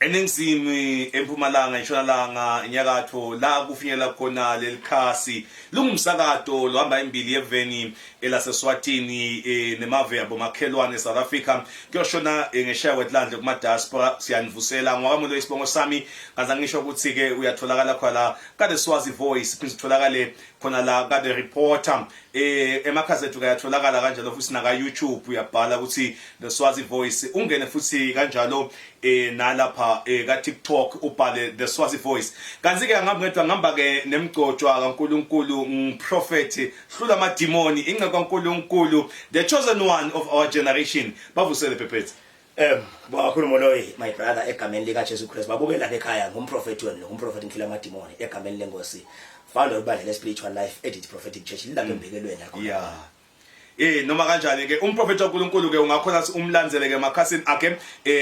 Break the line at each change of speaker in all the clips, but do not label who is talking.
Eningizimu, empumalanga, entshonalanga, enyakatho la kufinyelela khona lelikhasi lungumsakato lohamba embili eveni elaseSwatini nemave abomakhelwane South Africa kuyoshona ngesheya kwetlandle kuma diaspora. Siyanivusela ngwakamulo isibongo sami ngaza ngisho ukuthi ke uyatholakala khona la ka The Swazi Voice, phinde utholakale khona la ka The Reporter. Emakhasi ethu kayatholakala kanjalo futhi naka YouTube, uyabhala ukuthi The Swazi Voice, ungene futhi kanjalo nalapha ka TikTok ubhale The Swazi Voice. Kanti ke angabe ngedwa, ngihamba ke nemgcotshwa kaNkuluNkulu, ngiprophet hlula amadimoni, ingcebo kaNkuluNkulu, the chosen one of our generation. Bavusele phephethe.
Bakhulu Moloi, my brother, egameni lika Jesu Christ. Babuke lapha ekhaya, ngumprofeti wenu, ngumprofeti ngihlula amadimoni egameni lenkosi. Founder webandla le Spiritual Life Edit Prophetic Church lilapha embekelweni lakho.
Yeah. Noma kanjani ke umprofeti waNkulunkulu ke ungakhona umlandzele ke emakhasini akhe,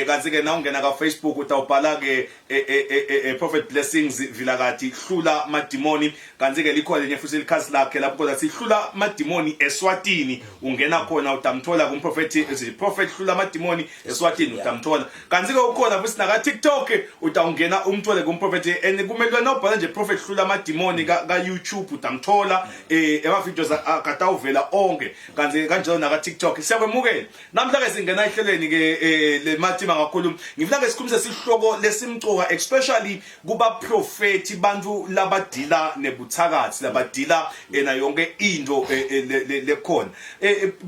kanti ke na ungena ka Facebook utawubhala ke Prophet Blessings Vilakati hlula madimoni. Kanti ke likhona lenye futhi likhasi lakhe lapho khona sihlula madimoni eSwatini, ungena khona utamthola kumprofeti, Prophet hlula madimoni eSwatini, utamthola. Kanti ke ukhona futhi naka TikTok, utawungena umthole kumprofeti, and kumele wena ubhala nje Prophet hlula madimoni ka YouTube, utamthola ema videos akatawuvela onke. Kanti kanjalo naka TikTok. Siyakwemukela. Namhla ke singena ehlelweni ke le matima kakhulu. Ngifuna ke sikhulumise sihloko lesimcoka, especially kuba profeti, bantu labadila nebuthakathi, labadila ena yonke into lekhona.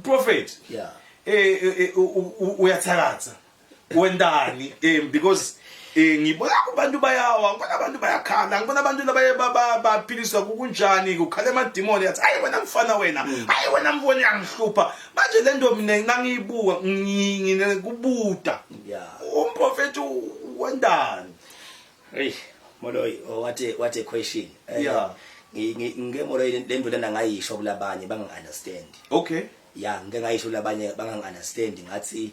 Prophet, uyathakatha, wendani? Because ngibona kubantu bayawa, ngibona abantu bayakhala, ngibona abantu labaye baphiliswa. Kunjani kukhala emadimoni, athi, "Hayi wena mfana wena, hayi wena mfana, uyangihlupha." Manje le nto mina nangiyibuka nginekubuta, umprofeti wendani?
Hey Moloi, oh, what a question. Ngike Moloi, le nto lena ngayisho kulabanye bangi understand. Yeah, ngike ngayisho kulabanye bangangi understand, ngathi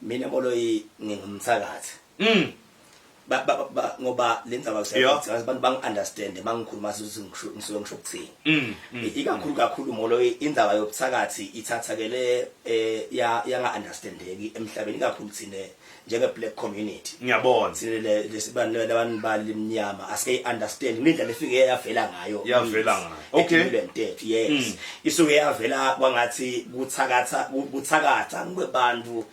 mina Moloi ngingumthakathi. Ba ba ba ngoba le ndzaba abantu bangi understand mangikhuluma ukuthi ngisho ngisuke ngisho ukuthini. Ikakhulu kakhulu Moloi, indaba yobuthakathi ithathakele ya yanga understandeki emhlabeni, ikakhulu thine njenge black community.
Ngiyabona.
Thine le lesibani labantu balimnyama asike understand indlela efike yavela ngayo.
Yavela ngayo.
Okay. Tethu, yes, isuke yavela kwangathi kuthakatha, kuthakatha ngikwebantu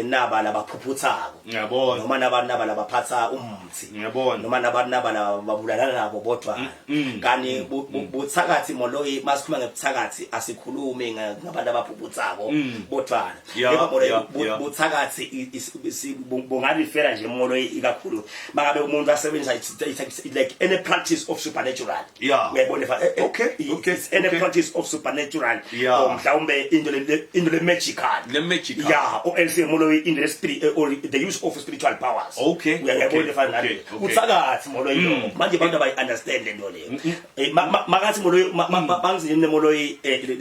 naba labaphuphuthako.
Ngiyabona.
Noma nabantu naba labaphatha umthi.
Ngiyabona.
Noma nabantu naba lababulalana nabo bodwa. Kani buthakathi Moloi, masikhuluma ngebuthakathi asikhulumi ngabantu abaphuphuthako bodwana. Yebo Moloi, buthakathi bungalifela nje Moloi, ikakhulu mangabe umuntu asebenzisa like any practice of supernatural. Uyayibona if it's any practice of supernatural or mhlawumbe into le magical.
Le magical.
Yeah, or else Moloi into le spirit or the use of spiritual powers. Uyayibona if uthakathi Moloi lo. Manje abantu abayi understand le nto leyo. Makathi Moloi, bangizini Moloi,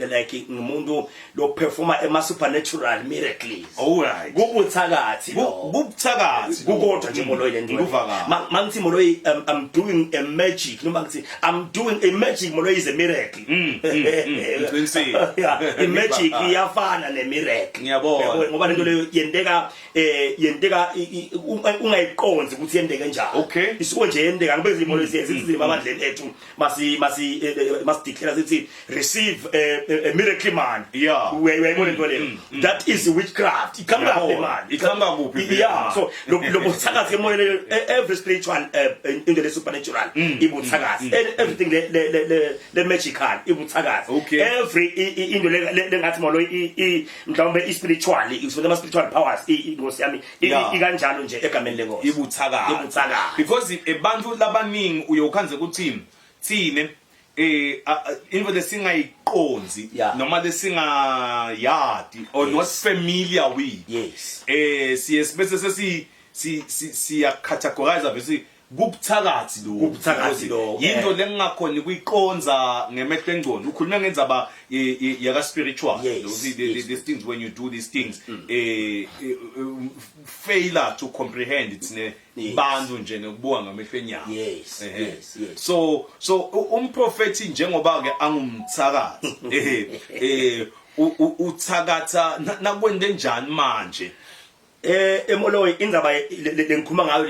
like ngumuntu lo performa ema supernatural miracles.
All right.
Kubuthakathi lo.
Kubuthakathi.
Kukodwa nje Moloi le nto.
Ngikuva kahle.
Mangithi Moloi I'm doing a magic, noma ngithi I'm doing a magic, Moloi, is a miracle.
Ngiqinisile.
Yeah, i magic iyafana ne miracle.
Ngiyabona.
Uyabona, ngoba lento leyo yenteka ungayiqonzi ukuthi yenteke njani. Isuke nje yenteka ngibe izimo lezi sizima abandleni ethu masi declare sithi receive a miracle man. Uyayibona into leyo, that is witchcraft, iqhamuka kuphi man?
Iqhamuka kuphi vele?
Yeah, so lo buthakathi emoyeni, every spiritual into le supernatural ibuthakathi. Everything le magical ibuthakathi. Every into lengathi molo mhlawumbe i spiritual, isona ama spiritual powers, inkosi yami, ikanjalo nje egameni lenkosi.
Ibuthakathi.
Ibuthakathi.
Because abantu labaningi uyokhanze ukuthi thine into lesingayiqonzi noma lesingayadi or not familiar with, siye bese sesi siya categorize bese kubuthakathi lo.
Kubuthakathi lo,
Yinto lengingakhoni kuyiqonza ngemehlo engcondo. Ukhulume ngenzaba yaka spiritual. These things, when you do these things, failure to comprehend it ne bantu nje nokubuka ngamehlo enyama. So umprofeti njengoba ke angumthakathi, uthakatha nakwende njani manje?
Eh emoloyi indzaba lengikhuluma ngayo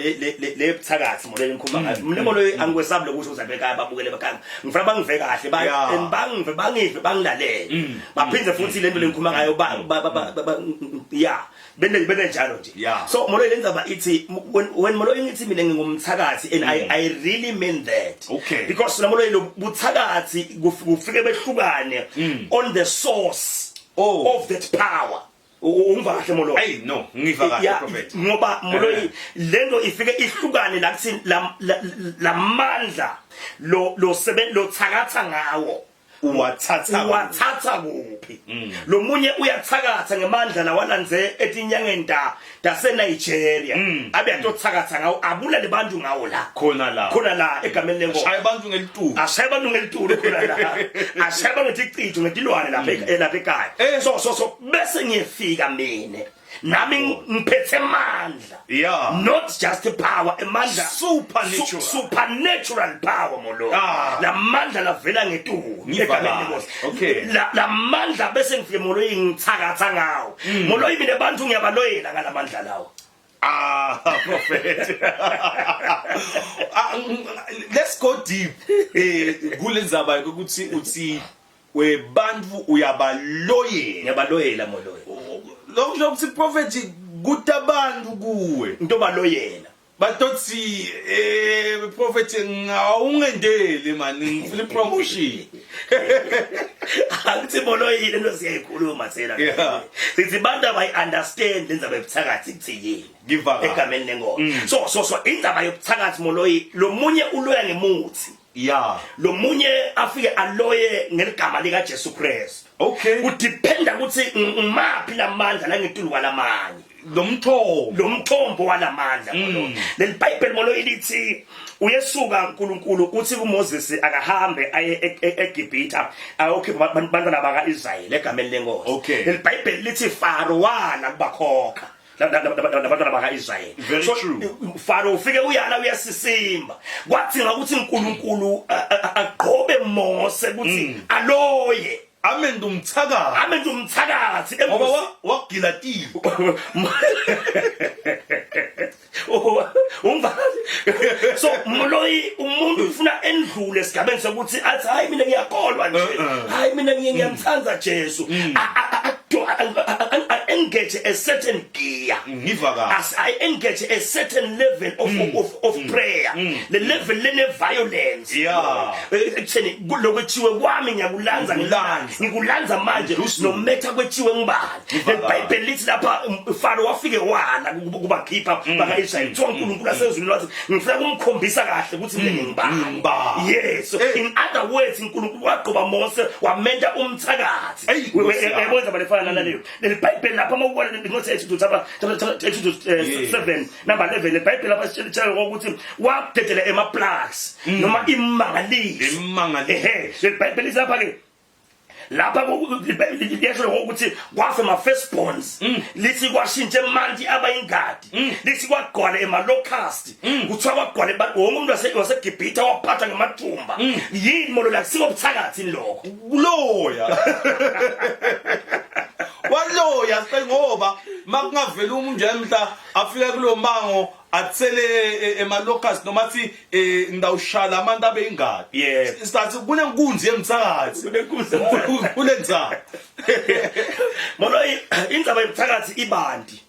le buthakathi molo lengikhuluma ngayo. Mina emoloyi angikwesabi lokusho ukuthi abekaya babukele bakhanga. Ngifuna bangive kahle ba and bangive bangive bangilalele. Baphinde futhi lento lengikhuluma ngayo ba yeah bene bene njalo nje. So moloyi lendzaba ithi when moloyi ngithi mina ngingumthakathi and I really mean that. Because la moloyi lo buthakathi kufike behlukane on the source of that power. Ungiva kahle Moloi?
Hey no, ngiva kahle prophet.
Ngoba Moloi lento ifike ihlukane la kuthi lamandla lo lo sebe lo thakatha ngawo
uwathatha
uwathatha kuphi? Lo munye uyathakatha ngemandla lawalandze etinyangeni ta tase Nigeria abe atothakatha ngawo abulale abantu ngawo la
khona la
khona la egameni lenkosi
shaya abantu ngelitulo
ashaya abantu ngelitulo khona la ashaya abantu ngetichitho ngetilwane lapha lapha ekhaya so so so bese ngiyefika mina nami ngiphethe amandla not just power amandla
supernatural
supernatural power molo lamandla lavela ngetulu
egameni lenkosi okay
lamandla bese ngifike molo ngithakatha ngawo molo mina abantu ngiyabaloyela ngalamandla lawo
Ah, prophet. Ah, let's go deep. Eh kulendzaba ukuthi uthi webantu uyabaloyela.
Ngiyabaloyela moloyi.
Lokho ukuthi prophet kutabantu kuwe.
Into baloyela.
Batothi eh prophet ngawungendeli man ngifuna promotion.
Akuthi moloyile into siyayikhuluma thina. Sithi abantu abayi understand lenzaba yobuthakathi kuthi yini.
Ngiva
egameni lenkosi. So so so indaba yobuthakathi moloyi lomunye uloya ngemuthi. Lomunye afike aloye ngeligama lika Jesu Christ. Kudependa ukuthi ngimaphi lamandla la ngetulu kwalamanye.
Lomthombo
lomthombo walamandla molo leli bible molo ilithi uyesuka uNkulunkulu uthi kuMoses akahambe aye eGibhithe ayokhipha abantwana bakaIsrael egameni lenkosi. Leli bible lithi Faro wala kubakhokha labantwana bakaIsrael.
So
Faro ufike uyala uyasisimba kwathi ngakuthi uNkulunkulu agqobe Mose ukuthi aloye
Amen umthakathi.
Amen umthakathi.
Ngoba wagila tiyo.
Umva. So mloyi umuntu ufuna endlule esigabeni sokuthi athi hayi mina ngiyakholwa nje. Hayi mina ngiyamthanda Jesu. Engage a certain gear.
Ngiva kahle.
As I engage a certain level of of prayer. The level lene violence. Ekutheni kulokwethiwe kwami ngiyakulanza ngikulanza manje nometha kwethiwe ngibani iBhayibheli lithi lapha Faro wafike wala kubakhipha bakaIsrael kuthiwa uNkulunkulu asezulwini wathi ngifuna kumkhombisa kahle ukuthi mina ngibani yes in other words uNkulunkulu wagqoba Mose wamenta umthakathi uyabona indaba lefana naleyo leli Bhayibheli lapha uma ubona incwadi Exodus chapter 7 number 11 iBhayibheli lapha sitshela ukuthi wakudedela ema-plugs noma imangaliso
Imangaliso.
ehe leli Bhayibheli lapha ke lapha liyasho ukuthi kwafa ama-firstborns lithi kwashintsha emanti aba ingadi lithi kwagcwala ema-locust kuthiwa kwagcwala wonke umuntu waseGibhithe waphathwa ngamathumba yini molo la kusiko buthakathi lokho
Kuloya. Waloya sicela ngoba makungavela umuntu nje mhla afika kulo mango athele emalocus noma athi ngidawushala abantu abe ingadi. Sithi kunenkunzi yemthakathi.
Kunenkunzi
Kulenza.
Molo indzaba yobuthakathi ibanti.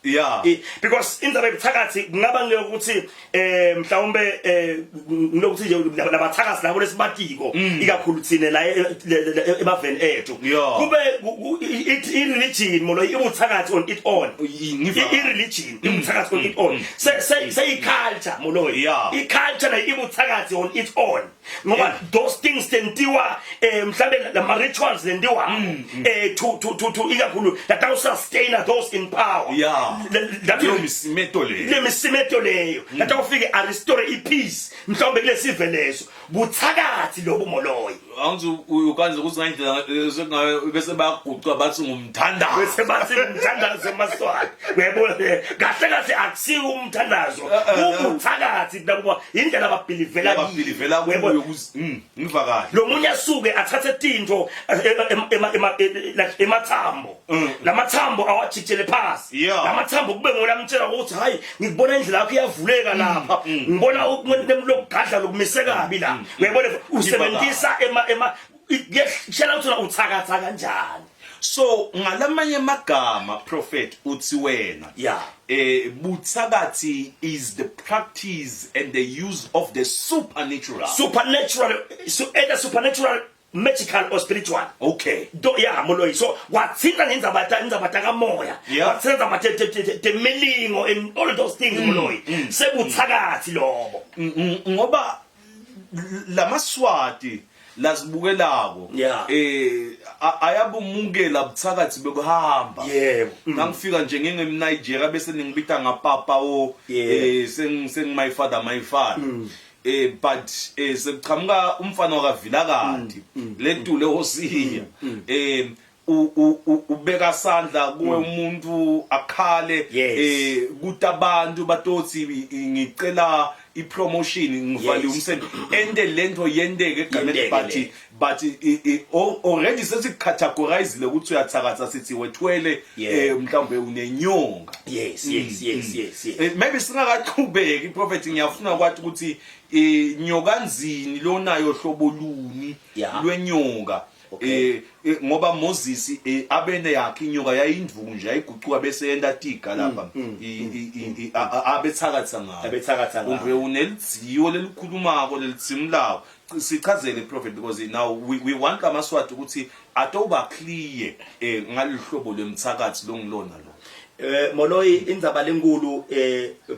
Because indzaba yobuthakathi kungaba ngiyokuthi eh mhlawumbe eh ngilokuthi nje labathakazi labo lesibatiko ikakhulu thina la emaveni ethu kube i religion molo ibuthakathi on it own i religion ibuthakathi on it own se se i culture molo i culture nayo ibuthakathi on its own ngoba those things tentiwa eh mhlambe lama rituals lentiwa eh to to to to ikakhulu that will sustain those in power
that leyo misimeto leyo
le misimeto leyo that ufike a restore i peace mhlawumbe kulesive leso buthakathi lobu moloyi
Angithi ukanze ukuthi ngayindlela sekungabe bese bayaguqa bathi ngumthandazo
bese bathi umthandazo maswati uyabona kahle kahle akusiwo umthandazo. nazo ubuthakathi kuba indlela ababhilivela
ababhilivela kuyo ngiva kahle
lo munye asuke athathe tinto like emathambo lamathambo awajijele phasi lamathambo kube ngolamtshela ukuthi hayi ngikubona indlela yakho iyavuleka lapha ngibona lokugadla lokumise kabi la uyabona usebenzisa ema ema kuyashela ukuthi uthakatha kanjani.
So ngalamanye amagama prophet uthi wena
yeah
buthakathi is the practice and the use of the supernatural.
Supernatural, so either supernatural, magical or spiritual.
Okay.
Do yeah moloi so wathinta ngendzaba ta indzaba ta kamoya. Wathinta ndzaba te milingo and all of those things moloi. Sebuthakathi lobo.
Ngoba lamaswati lazibukelako
Yeah.
Ayabumukela buthakathi bekuhamba.
Yebo.
Ngangifika nje ngingemNigeria bese ningibita ngapapa o seng seng my father my father. But sekuqhamuka umfana wakaVilakati letule hosiya ubeka sandla kuwe umuntu akhale kutabantu batothi ngicela ipromotion ngivale umsebenzi ende lento yendeke egameni but but already sesicategorizile ukuthi uyathakatha sithi wethwele mhlawumbe unenyonga.
Yes, yes, yes, yes, yes.
Maybe singakaqhubeki prophet ngiyafuna kwathi ukuthi nyokanzini lonayo hlobo luni lwenyoka. Ngoba Moses abene yakhe inyoka yayindvuku nje yayigucuka bese yenta tiga lapha abethakatha ngayo
abethakatha ngayo
umbe unelidziyo lelikhulumako lelitsimulako. Sichazele prophet because now we want lamaswati ukuthi atoba clear ngalihlobo lwemthakathi longilona lo.
Moloi indzaba lenkulu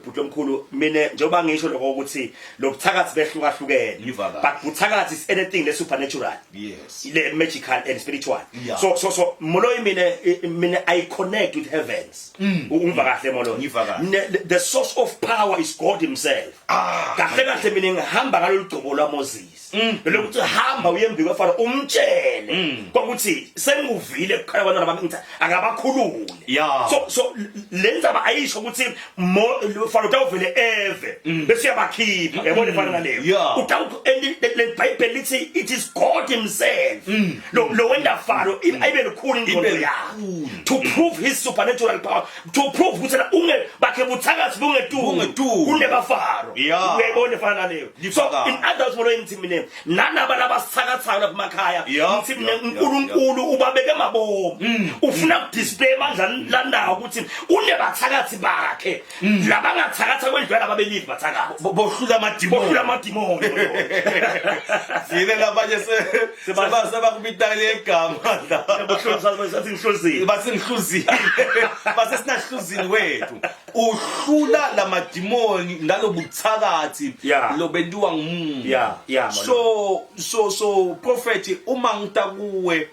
bhuti omkhulu mina njengoba ngisho lokho ukuthi lobuthakathi behlukahlukene but buthakathi is anything le supernatural.
Yes.
Le magical and spiritual. So so so Moloi mina I connect with heavens. Ungiva kahle Moloi. The source of power is God himself. Kahle kahle mina ngihamba ngalolu gcobo lwa Moses. Lokuthi hamba uye embi kwaFaro umtshele ukuthi senguvile ukukhala kwabantwana bami ngithi akabakhulule. So le ndzaba ayisho ukuthi Faro utawuvele eve bese uyabakhipha yabona ifana naleyo. Utawu le Bible lithi it is God himself lo wenda Faro ayibe lukhulu ingqondo yakhe to prove his supernatural power, to prove ukuthi unge bakhe buthakathi bungetulu kunebafaro. Uyayibona ifana naleyo. So in others words ngithi mina nalaba labasithakathayo lapha emakhaya ngithi mina uNkulunkulu ubabeke mabomu ufuna ukudisplay amandla landawo ukuthi unebathakathi bakhe labangathakatha kwendlula lababelive bathakathi
bohlula amadimoni
bohlula amadimoni.
Vile labanye sebakubita legama
la bohlula sathi ngihluzile
bathi ngihluzile base sinahluzini wethu uhlula lamadimoni ngalobuthakathi lobentiwa ngumuntu. So prophet uma ngitakuwe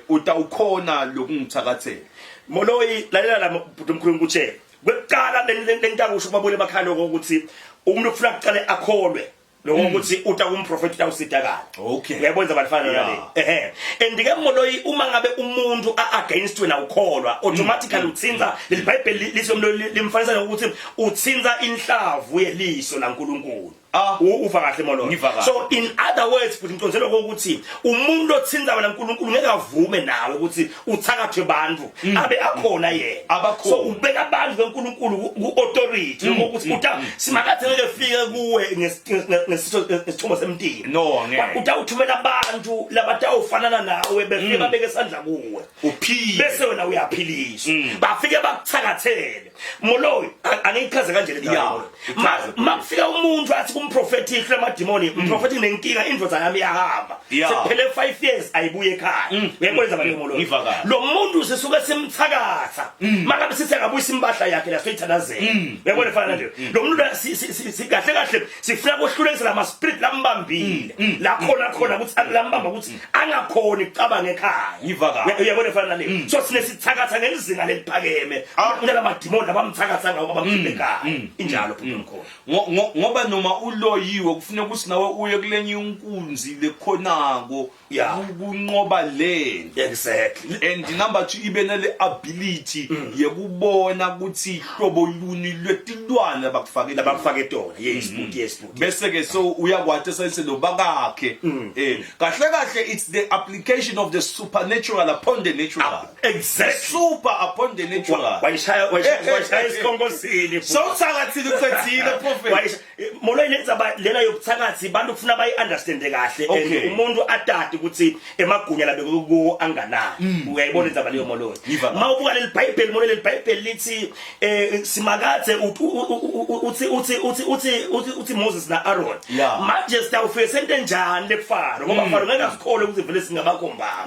utawukhona lokungithakathela.
Moloi lalela la bhuti omkhulu ngikutshele kwekuqala lentakusho kubabone emakhaya lokho ukuthi umuntu ufuna kuqale akholwe lokho ukuthi uta kumprofeti utawusidakala.
Okay.
Uyabona abantu nale. And ke Moloi uma ngabe umuntu against wena ukholwa automatically uthinza leli Bible lithi limfanisa nokuthi uthinza inhlavu yeliso laNkuluNkulu. Uva kahle Moloi. So in other words futhi ngiconzela ukuthi umuntu othinza wena uNkulunkulu ngeke avume nawe ukuthi uthakathwe bantu abe akhona yena. So ubeka abantu beNkulunkulu ku authority ukuthi uta simakathe ngeke fike kuwe ngesithomo semntini.
No ngeke.
Utawuthumela abantu labatawufanana nawe befike babeke isandla kuwe.
Uphile.
Bese wena uyaphiliswa. Bafike bakuthakathele. Moloi angichaze kanje le ndaba. Makufika umuntu athi kumprofeti ihle amadimoni, umprofeti nenkinga indvodza yami iyahamba. Sekuphele 5 years ayibuye ekhaya. Uyabona indaba leyo Moloi. Lo muntu sisuke simthakatha. Makabe sithi akabuyisa impahla yakhe la soyithandazela. Uyabona ifana nje. Lo muntu kahle kahle sifuna kohlulekisa lama spirit lambambile. La khona khona ukuthi lambamba ukuthi angakhoni ukucabanga ekhaya. Uyabona ifana naleyo. So sinesithakatha ngelizinga leliphakeme. Kunala madimoni abamthakatha ngawo abamkhiphe ekhaya. Injalo bhuti omkhulu.
Ngoba noma uloyiwe kufuneka ukuthi nawe uye kulenye inkunzi lekhonako
Yeah.
kunqoba lento
Exactly.
And number 2, ibe nale ability yekubona ukuthi hlobo luni lwetilwane labakufake.
Labakufake tona, yes bhuti, yes bhuti.
Bese ke so uyakwati esayise lo bakakhe, kahle kahle it's the application of the supernatural upon the natural. Super upon the natural.
Wayishaya, wayishaya isikhonkosini.
Sowuthakathile, ucedzile, prophet.
Molo, lendzaba lena yobuthakathi bantu kufuna bayi-understande kahle and umuntu atati ukuthi emagunya labekwe kuwo anganani. Uyayibona indzaba leyo, Moloyi?
Ngiva.
Ma ubuka leli Bhayibheli, Molo, leli Bhayibheli lithi simakathe uthi uthi uthi uthi uthi uthi Moses na Aaron, manje sitawufike sente njani leFaro, ngoba Faro ngeke asikholwe ukuthi vele singabakhombaba.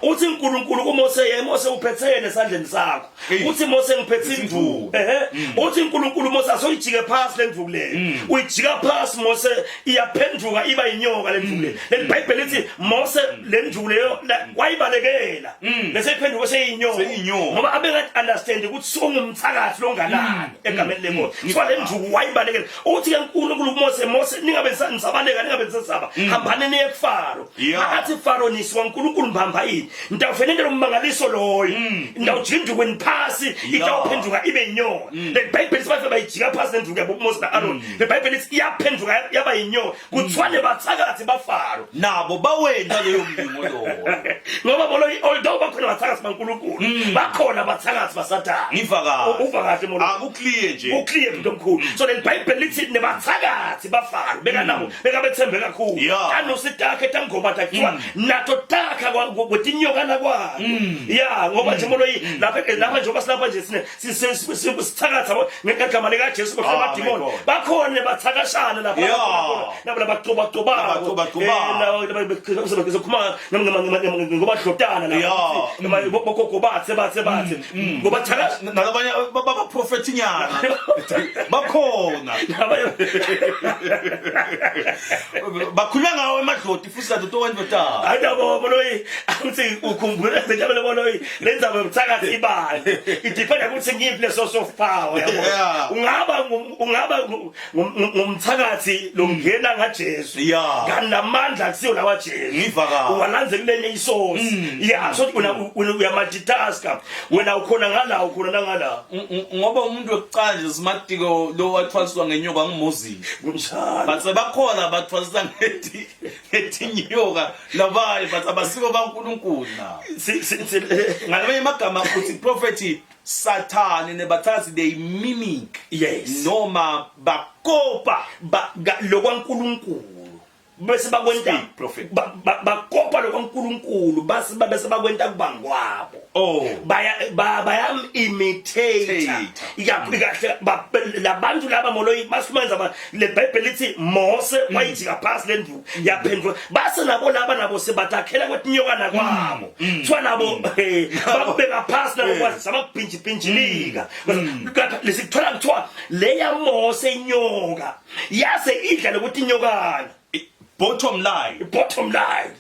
Uthi uNkulunkulu kuMose, ye Mose, uphethene esandleni sakho?
Hey.
Uthi Mose, ngiphethe induku. Ehe, uthi uNkulunkulu, Mose, asoyijike phasi le nduku leyo. Uyijika phasi Mose, iyaphenduka iba inyoka le nduku leyo. Leli Bhayibheli lithi Mose le nduku leyo wayibalekela bese iphenduka seyinyoka.
Seyinyoka.
Ngoba abengathi understand ukuthi songumthakathi longanani egameni lenkosi, so le nduku wayibalekela. Uthi ke uNkulunkulu kuMose, Mose, ningabe nisabaleka, ningabe nisasaba, hambani niye kuFaro. Athi Faro, nisiwa uNkulunkulu mbamba yini? Ngitawufela into lommangaliso loyo, ngitawujinduka phasi, itawuphenduka ibe inyoka. Le Bhayibheli sibafe bayijika phasi nenduku yabo Mose na Aaron. Le Bhayibheli lithi iyaphenduka yaba inyoka. Kuthiwa nebathakathi baFaro
nabo bawenta leyo mlingo loyo.
Ngoba bolo, although bakhona abathakathi baNkulunkulu, bakhona abathakathi baSathane.
Ngiva kahle.
Uva kahle, Molo.
Akuclear nje.
Uclear, mntu omkhulu. So leli Bhayibheli lithi nebathakathi baFaro bekanabo bekabethembe kakhulu. Tanusitakhe tangoma takuthiwa nato takha kwetinyokana kwayo ya, ngoba nje Molo lapha njengoba silapha nje sine sithakatha ngegama likaJesu
Ah,
kohle
my
amadimoni.
God.
Bakhona nebathakashana lapha. Nabo labagcobagcobako.
Labagcobagcobako.
Sokhuluma ngobadlotana lapha, bogogo bathe bathe bathe ngoba thakasha.
Nalabanye babaprofethi nyana bakhona, bakhuluma ngawo emadloti futhi nato towendlotana.
Hayi nabo, Moloyi, angithi ukhumbula njalo, Moloyi, le ndzaba yobuthakathi ibali idependa ukuthi ngiyiphi le source of power, yabo. Ungaba ngumthakathi longena ngaJesu kanti namandla akusiyo lawa Jesu.
Ngiva kahle.
Uwalanze kulenye isource, yeah, so una uya multitasker wena, ukhona ngala, ukhona nangala.
Ngoba umuntu wekucala nje simatiko lo wathwaliswa ngenyoka nguMoses.
Kunjalo.
But sebakhona bathwalisa ngeti ngetinyoka labaye, but abasiko baNkulunkulu na. Ngalamanye amagama uthi, prophet, Sathane nebathakathi, they mimic noma bakopa
lokwaNkulunkulu bese bakwenta
Speak, prophet.
Bakopa lokwaNkulunkulu base bese bakwenta kubangwabo. Baya bayam imitate. Ikahle labantu laba, Moloyi, basimenza le Bible lithi Mose wayijika phasi le nduku, yaphenduka, base nabo laba nabo sebatakhela kwetinyokana kwabo. Kuthiwa nabo bakubeka phasi nabo, kwazama kubhinjibhinjilika. Lesikuthola kuthiwa leya Mose inyoka yase idla lokuthi inyokana.
Bottom line.
Bottom line.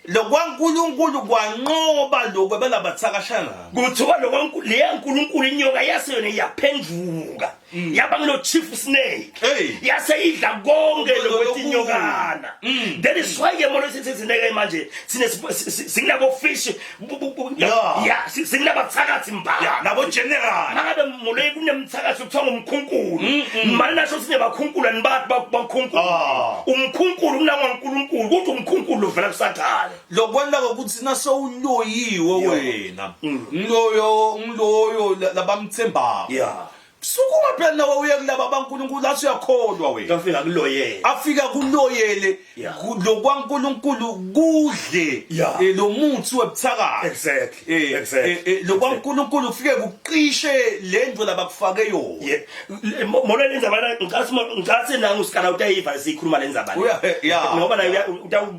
Lokwa uNkulunkulu kwanqoba lokho belabathakashana.
Kuthiwa lokho leya nkulunkulu inyoka yase yona iyaphenduka yaba ngilo chief snake, yase idla konke lokwetinyokana. That is why ke, Molo, sithi sineke manje sine sinabo fish ya, singinabathakathi mbala.
Ya, nabo general.
Mangabe, Molo, kunemthakathi kuthiwa ngumkhunkulu, manje nasho sinebakhunkulwa nibathi bakhunkulu. Umkhunkulu kunangwaNkulunkulu, kodwa umkhunkulu uvela kuSathane.
Lokwenta ukuthi nasewuloyiwe wena, ngiloyo labamthembako, sukuma phela nawe uye kulaba baNkulunkulu, athi uyakholwa wena.
Afika kuloyela.
Afika kuloyele. LokwaNkulunkulu kudle lo muthi webuthakathi. LokwaNkulunkulu kufike kuqishe le nto labakufake yona.
Yeah. Molo, le ndzaba la ngicathi nangu sikala utayiva sikhuluma le ndzaba le. Ngoba naye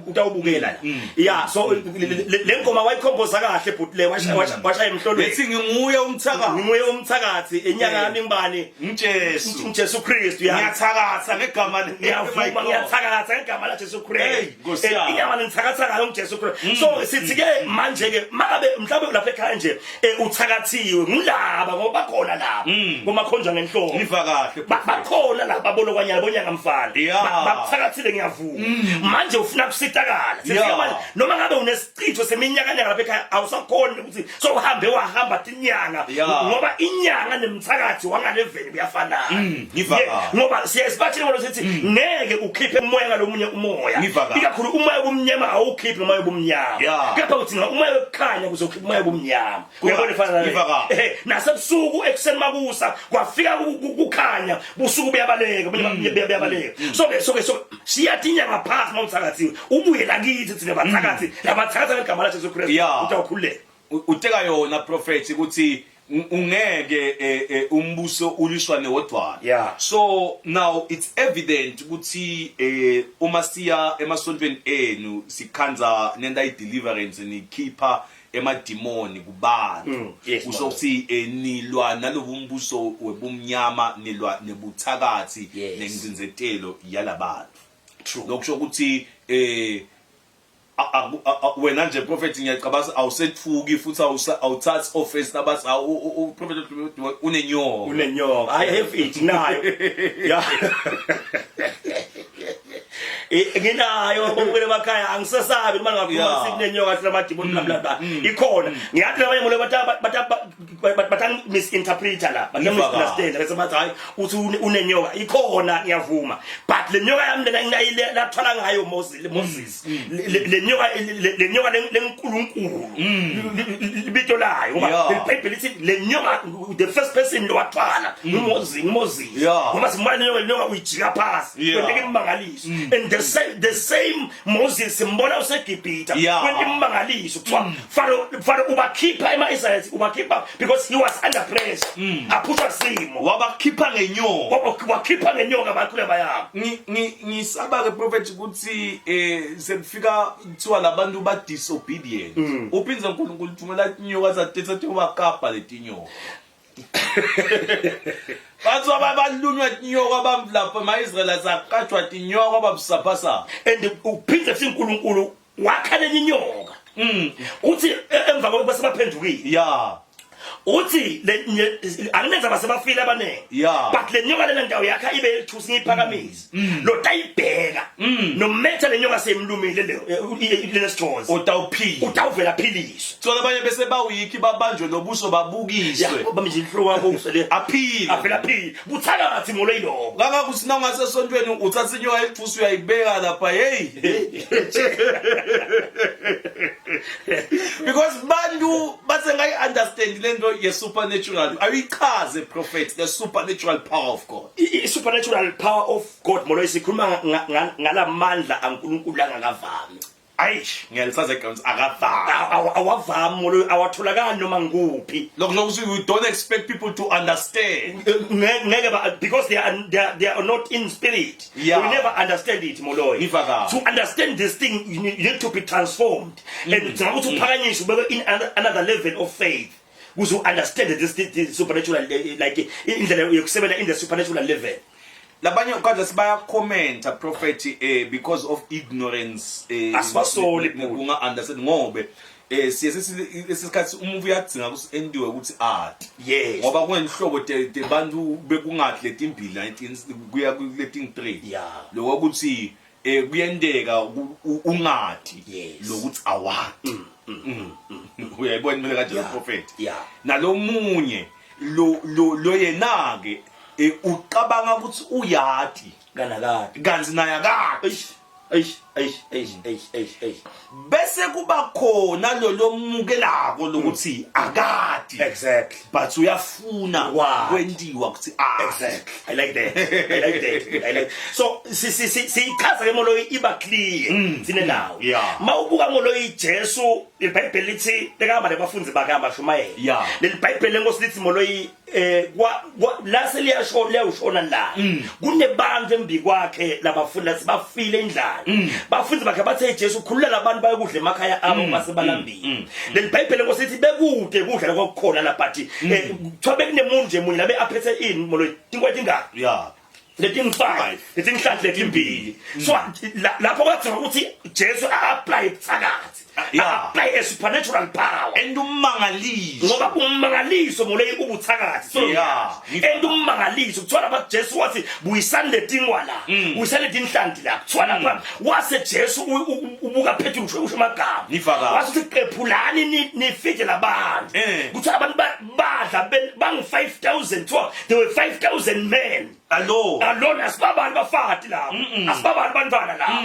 utawubukela la. Yeah, so le ngoma wayikhomposa kahle but le washaya emhlolweni.
Lethi nginguye umthakathi.
Nginguye umthakathi enyanga yami. ngibani?
NgiJesu.
NgiJesu Kristu
ya. Ngiyathakatha ngegama
ngiyavuma ngiyathakatha ngegama la Jesu Kristu. Inyama ngithakatha ngayo ngiJesu Kristu. Mm. So sithi ke manje ke makabe mhlawumbe lapha ekhaya nje eh, uthakathiwe ngilaba ngoba bakhona laba mm. ngomakhonjwa ngenhloko.
Ngiva kahle.
Bakhona laba bolokwanyana bonyanga mfana. Bakuthakathile ngiyavuma. Mm. Manje ufuna kusitakala. Sithi manje noma ngabe unesichitho seminyaka nyaka lapha ekhaya awusakhoni ukuthi sowuhambe wahamba tinyanga ngoba inyanga nemthakathi wangaleveli kuyafanana
mm,
ngoba siye sibathile ngoba sithi mm. ngeke ukhiphe umoya ngalomunye umoya ikakhulu umoya obumnyama awukhiphi ngomoya obumnyama kepha udinga umoya wokukhanya ukuze ukhiphe umoya obumnyama uyabona ifana nale nasebusuku ekuseni makusa kwafika kukhanya busuku buyabaleka mm. buyabaleka so ke so ke so siyathi inyanga phansi mawuthakathiwe ubuye lakithi thina bathakathi labathakatha ngegama la Jesu Kristu utawukhululeka
Uteka yona prophet ukuthi ungeke eh, eh, umbuso uliswane wodwana
yeah.
So now it's evident ukuthi eh, uma siya emasontweni enu sikhanza nenda i-deliverance nikhipha emadimoni kubantu
yes,
kusho ukuthi eh, nilwa nalobu mbuso webumnyama nilwa nebuthakathi
yes.
nengcinzetelo yalabantu
True.
Lokusho ukuthi eh wena nje prophet ngiyacabanga awusethuki futhi awuthathi office nabathi prophet unenyoka
unenyoka i have it nayo yeah eh, nginayo bobukele emakhaya angisesabi noma ngakhuluma sikunenyoka thina amadimoni bla bla bla mm. ikhona mm. ngiyathi labanye molo bata bata bata misinterpreta la bata misunderstand bese bathi hayi uthi unenyoka ikhona ngiyavuma but le nyoka yami lena lathwala ngayo Moses Moses mm. Le nyoka le nyoka lenkulunkulu mm. libito layo ngoba iBhayibheli lithi le nyoka the first person lowathwala mm. nguMoses nguMoses ngoba simbona le nyoka le nyoka uyijika phasi kwenteka imangaliso and the same the same Moses simbona useGibhithe kwenta imangaliso kuthiwa Faro Faro ubakhipha ema-Israyeli ubakhipha because he was under pressure aphushwa simo
wabakhipha ngenyoka
wakhipha ngenyoka bakhule bayabo
ngisaba ke prophet ukuthi eh sekufika kuthiwa labantu ba disobedient mm. uphinze uNkulunkulu uthumela inyoka zatetha tewakapa letinyoka bathi abalunywa tinyoka bamvu lapha ama-Israyeli asaqatshwa tinyoka babusaphasa
and uphinde futhi uNkulunkulu wakha lenye inyoka uthi emva kokuba sebaphendukile
ya
uthi anginenza basebafile abaningi
yeah.
But le nyoka lena ndawo yakha ibe elithusi ngiyiphakamise mm. lo tayibheka mm. nometha le nyoka seyimlumile le lenesithozi
utawuphila
utawuvela philiswe
so abanye bese bawuyikhi babanjwe lobuso babukiswe
bamnje inhloko yakho le
aphile
avela phile buthakathi ngolo yiloko
kangakuthi na ungasesontweni uthatha inyoka elithusi uyayibeka lapha hey because bantu basengayi understand lento ye supernatural ayichaze prophet the supernatural power of God.
I supernatural power of God molo isikhuluma ngalamandla aNkulunkulu angakavami.
Ayish ngiyalisaza igama akavami.
Awavami molo awatholakali noma ngikuphi.
Lokho lokuthi we don't expect people to understand.
Ngeke because they are not in spirit.
Yeah.
We never understand it Moloi. To understand this thing you need to be transformed. And ukuthi uphakanyiswe ubeke in another level of faith. Ukuze understand this supernatural like indlela yokusebenza in the supernatural level.
Labanye kanje sibaya commenta prophet because of ignorance
Asibasoli
kunga understand ngobe siye sesikhathi umuntu uyadzinga ukuthi endiwe ukuthi ati
yes
ngoba kunenhlobo te bantu bekungathi letimbili 19 kuya kuleting 3
yeah
lokho ukuthi kuyenteka ungati lokuthi awati mm, mm, uyayibona mina kanje prophet
yeah
nalomunye lo lo yena ke ucabanga ukuthi uyati
kanakati
kanti naye akati
eish eish eish eish eish eish
bese kuba khona lo lomukelako lokuthi akati
exactly
but uyafuna kwentiwa ukuthi
ah exactly i like that i like that i like so si si si sichaza ke moloyi iba clear mm. sine nawo
yeah.
mawubuka moloyi Jesu iBhayibheli lithi bekahamba nabafundi bakhe amashumayela
yeah.
leli Bhayibheli lenkosi lithi moloyi eh kwa lase liyashona liyawushona la kunebantu embikwakhe labafunda sibafile indlala bafundi bakhe bathe Jesu khulula labantu bayokudla emakhaya abo basebalambile leli Bhayibheli Nkosi lithi bekude kudla lokwakukhona la but kuthiwa bekunemuntu nje munye labe aphethe ini molo tinkwa tingaki
yeah
letingu-5 letinhlanhla letimbili so lapho kwadzeka ukuthi Jesu a-apply ubuthakathi a-apply a supernatural power
and ummangaliso
ngoba ummangaliso moleyi ubuthakathi so and ummangaliso kuthiwa lapha Jesu wathi buyisani letinkwa la buyisani letinhlanti la kuthiwa lapha wase Jesu ubuka Petru usho usho amagama wase uthi qephulani nifike labantu kuthiwa abantu badla bangu 5000 kuthiwa there were 5000 men
alone
alone asibabani bafati lapho asibabani bantwana lapho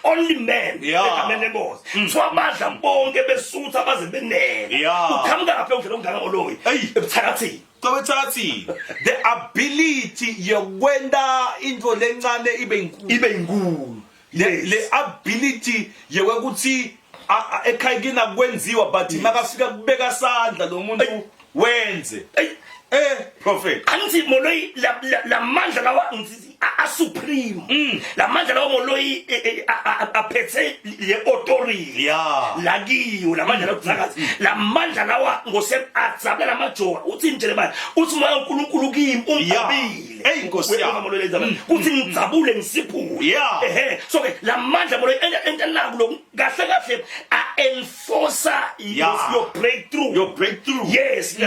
only men egameni lenkosi kuthiwa badla bonke besutha baze benele uqhamuka phi ukudla okungaka ngoloyi ebuthakathini
Cobethakathini the ability yokwenta into lencane ibe inkulu
ibe inkulu
le ability yokuthi ekhaya kina kwenziwa but makafika kubeka sandla lo muntu wenze prophet
angithi moloyi lamandla lawa ngithi a supreme lamandla lawa moloyi aphethe le authority lakiyo lamandla lawa kuthakathi lamandla lawa ngose adzabula lamajoka uthi nje manje uthi moya uNkulunkulu kimi ungigqobile
Hey Nkosi
yami moloyi lenzaba kuthi ngidzabule ngisiphule ehe so ke lamandla moloyi enta naku lokhu kahle kahle a enforcer your breakthrough
your breakthrough
yes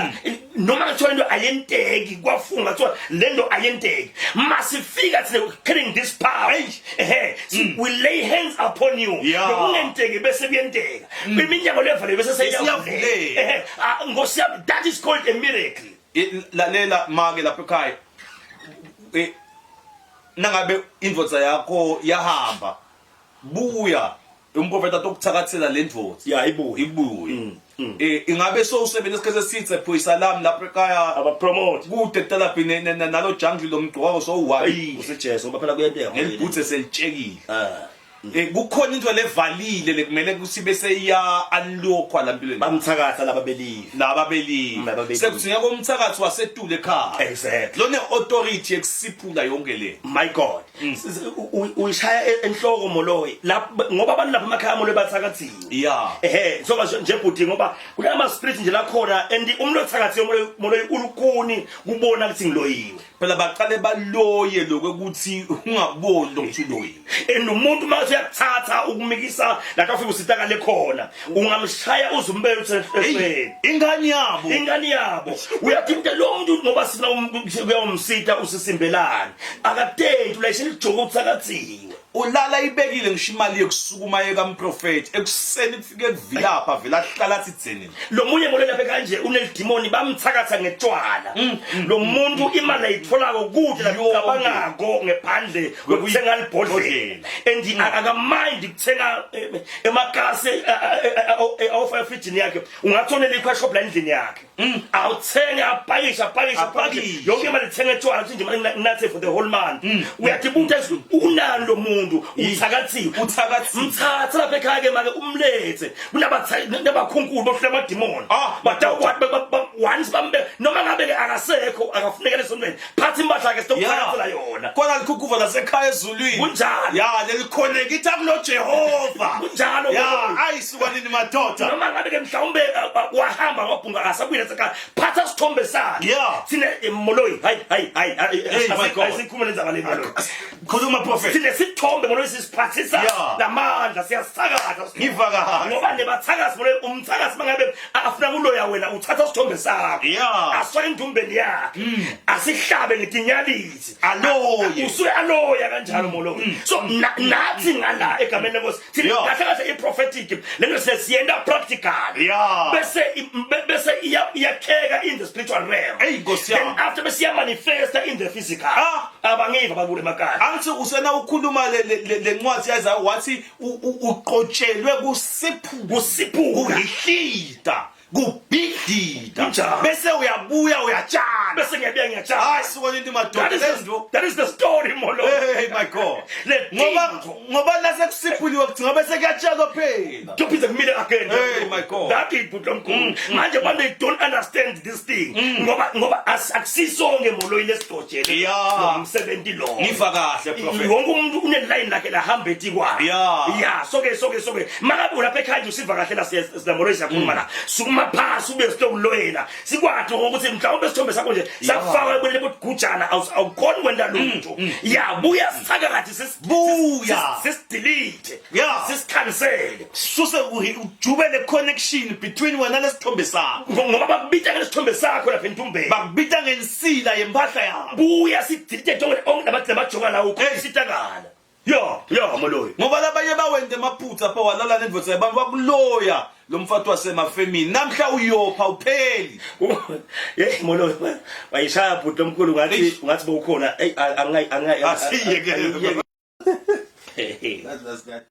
noma kuthiwa into ayenteki kwafunga kuthiwa lento ayenteki masifika thina carrying this power ehe we lay hands upon you lokungenteki bese kuyenteka iminyango levaliwe bese seyiyavuleka ehe Nkosi yami that is called a miracle
Lalela make lapha ekhaya nangabe indvodza yakho yahamba buya umprofeta atokuthakathela le ndvodza
ya ibuye
ibuye ingabe sowusebenza isikhathi esithe phoyisa lami lapha ekhaya
abapromote
kude talabhi nalo jungle lomgqoko sowuwabi
usejesu ngoba phela kuyenteka
nelibhuthe selitshekile kukhona into levalile lekumele ukuthi bese iya unlockwa la mpilweni
bamthakatha laba believe
laba believe sekudingeka umthakathi wasetule ekhaya
exactly
lone authority ekusiphula yonke le
my god uyishaya enhloko moloyi lapho ngoba abantu lapha emakhaya moloyi bathakathiwe
yeah
ehe soba nje bhuti ngoba kunama spirit nje lakhona and umuntu othakathiwe moloyi moloyi ulukhuni kubona ukuthi ngiloyiwe
phela baqale baloye lokho ukuthi ungaboni lokuthi uloyiwe
and umuntu uma uyakuthatha ukumikisa lapho afika usitakale khona ungamshaya uzumbele uthi ehlweni
ingane yabo
ingane yabo uyathinta lo muntu ngoba sina uyomsita usisimbelani akatenti ulayishe lijoko uthakathiwe
ulala ibekile ngisho imali yokusukuma yekamprofeti ekuseni kufike kuvilapha vele ahlala athi dzeni
lo munye molo lapha kanje unelidimoni bamthakatha ngetshwala lo muntu imali ayitholako kude
Yonke.
lapho ngephandle kwekuthenga libhodlela and akamind kuthenga emakasi awufaka efrijini yakhe ungathona liquor shop la endlini yakhe awuthenge apakishe apakishe apakishe
Apakishe.
yonke imali ithenga etshwala kuthi nje imali nginathe for the whole month uyathi unani lo muntu uthakathiwe
Uthakathiwe.
mthatha lapha ekhaya ke make umlethe kunabakhunkulu bohlula amadimoni
Ah,
batawukwathi once bambe noma ngabe ke akasekho akafunekele esontweni phatha impahla ke sitokuthakathela yona
Khona likhukhuva lasekhaya ezulwini.
Kunjalo.
Ya lelikhonekitha kulo Jehova.
Kunjalo,
Ya
Nkulunkulu.
ayisuka nini madoda.
noma ngabe ke mhlawumbe wahamba wabhunga akasabuyela esekhaya phatha sithombe sakhe
Yeah.
thina moloyi hayi hayi hayi
Hey, my God.
asikhulume lenzaba le moloyi
Khuluma prophet.
thina sithombe moloyi sisiphathisa
Yeah.
namandla siyasakatha
Ngiva kahle.
ngoba nebathakazi moloyi umthakazi mangabe afuna kuloya wena uthatha isithombe sakho
Yeah.
asifake endumbeni yakhe asihlabe ngetinyalithi
Aloye.
usuke aloya kanjalo moloyi so nathi ngala egameni lenkosi thina
Yeah.
kahle kahle i-prophetic lento siyenda practical
Yeah.
bese bese iyakheka in the spiritual realm
Eyi, Nkosi yami.
then after bese iyamanifesta in the physical
Ah.
abangiva bakule emakhaya
Angithi usena ukhuluma le ncwadi yaza wathi uqotshelwe kusiphuka
Kusiphuka.
kuhihlita. Kubhidida.
Kunjalo.
Bese uyabuya uyatshala.
Bese ngiyabuya ngiyatshala.
Hayi suka into madoda.
That is the, that is the story molo.
Hey my God.
Le
Ngoba ngoba nase kusiphuliwe kudinga bese kuyatshalwa phela.
Kuphinde kumile again.
Hey my God.
That is bhuti omkhulu. Manje abantu they don't understand this thing. Ngoba ngoba akusisonke molo lesigojele. Umsebenzi lo.
Ngiva kahle prophet.
Wonke umuntu une line lakhe lahamba etikwayo. Yeah, soke soke soke. Mangabe ulapha ekhaya nje usiva kahle la silamolo siyakhuluma la. Sukuma phasi ube sitokuloyela. Sikwati ukuthi mhlawumbe isithombe sakho nje sakufaka ebonele ukuthi gujana awukhoni kwenta lutho. Ya buya sithakathi
Buya.
Sisidelete. Sisikhansele.
Suse ujube le connection between wena lesithombe sakho.
Ngoba bakubita ngesithombe sakho lapha entumbeni.
Bakubita ngensila yempahla yakho.
Buya sidelete onke onke labantu labajonga la ukho sitakala. Ya, ya maloyi.
Ngoba labanye bawende emaphutha pha walala nendvodza yabantu bakuloya lo mfati wasemafemini namhla uyopha upheli.
Hey moloyi wayishaya bhuti omkhulu ngathi
Eish.
ngathi bowukhona. Hey angayi angayi
Asiyeke.
Hey.
That's that.